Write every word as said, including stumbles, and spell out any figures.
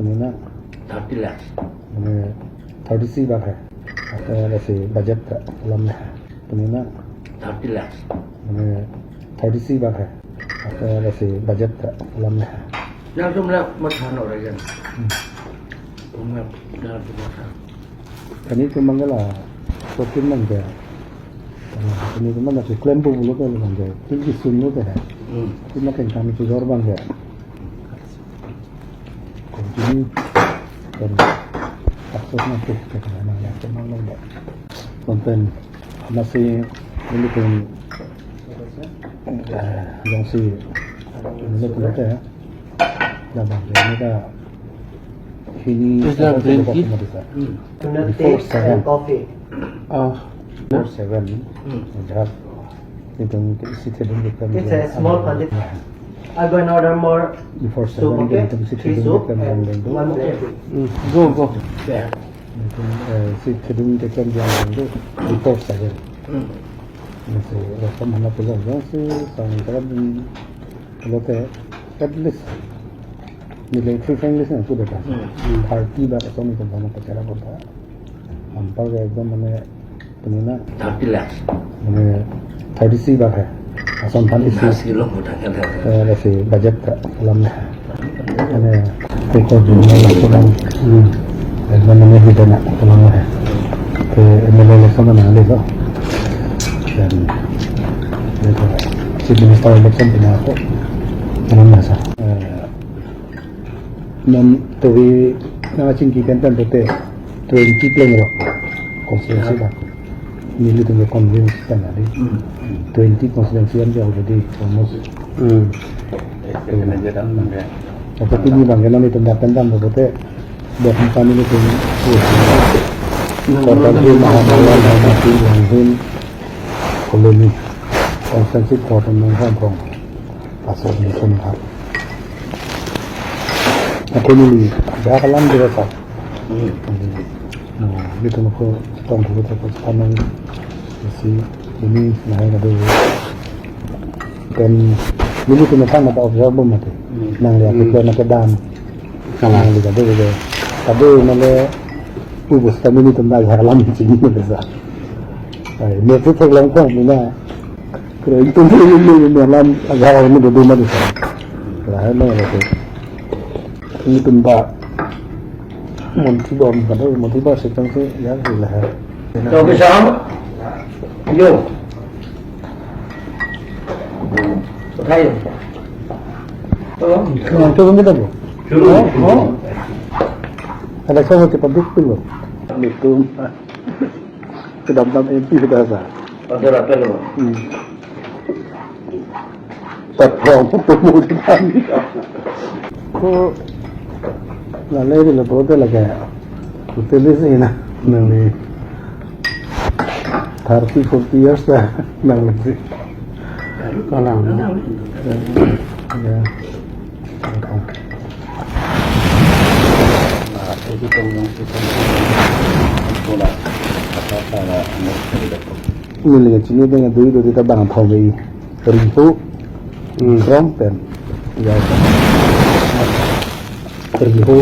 Mane thirty lakhs. Mane thirty-three lakh hai. Ate lasi budget ta alam hai. Mane thirty lakhs. Mane thirty-three lakh hai. Ate lasi budget ta alam hai. Nangtum la matha nang lagi. Hmm. Tum la, nangtum matha. Kami tu manggala fourteen nang ke. Kami tu mana tu klem pu bulu ke nang ke. Tinggi sunu ke hai. Hmm. Tinggi kan kami tu jor bang ke. Continue. Dan akses nanti kita mana yang kenal lagi. Konten masih ini pun, eh, yang si ini pun ada ya. Dah bang, ini dah ini Is there apa green tea? Before seven. Coffee. Oh. Before seven. Hmm. Dah. Itum isi thedung keklem. It's a small quantity. I'm going to order more. Before soup, seven, okay? Itum isi thedung keklem jam dengdu. One black tea. Mm, go, go. Yeah. Itum, eh, isi thedung keklem jam dengdu. Before seven. Mm. Nasi rasa mana pula jam si sang karam lote at least military friendly sih sudah kan. Mm. Thirty bak asal itum mana pacara kota. Ampar ke ekdom mane Mane thirty lakhs. Mane thirty-three lakh hai. Ason thirty-three. Lasi lo kota kan. Eh, lasi budget ta alam hai. Mane pokok jumlah la kurang. Hmm. Mane mane hidana alam hai. Ke M L A election na le lo. Dan itu Chief Minister election pina ko. Alam nasa. Eh, Nam tawi nangchingki pen pen pote twenty pleng lo constituency ba. Nelitum ke convince kan adi. Hmm. Twenty constituency an already almost. Hmm. Apa pini bang kenani tenda pendam pote buat kami ni pun. Kota di Mahabawa, Mahabawa, Langhin, Colony, constituency kota Nongkrong Krong. Pasal ni pun ha. Ako neli, dia kalam dia sa. Hmm. No, dia tu ko tong ko tu ko tanang isi ini nah ada. Dan ini tu nang mata observe mati. Hmm. Nang lihat Hmm. Itu nak kedam. Kalang. Nang lihat ada. Tapi mana ubus kami ni tentang kalam sini tu sa. Ai, ni tu terlangkang mana. Kira itu ni ni ni alam agak orang ni duduk mana sa. Kira hai mana tu. Ini tempat Montri Bom, kada Montri Bom setang tu ya lah. Yo, bisa. Yo. Kayo. Oh. Nah, itu kan kita tu. Suruh. Oh, oh. Ada sama kita duduk tu. Betul. Kedam-dam M P kita sa. Pasal apa lo? Hmm. Patron pun mau di kami. Ko lale di lepo te lagi. Hotel di sini na. Nang ni thirty, forty years lah. Nang ni. Kalang. Ya. Neli chini dengan dui dui kita bang thau bai. Riho. Hmm. Krong pen. Ya. Riho.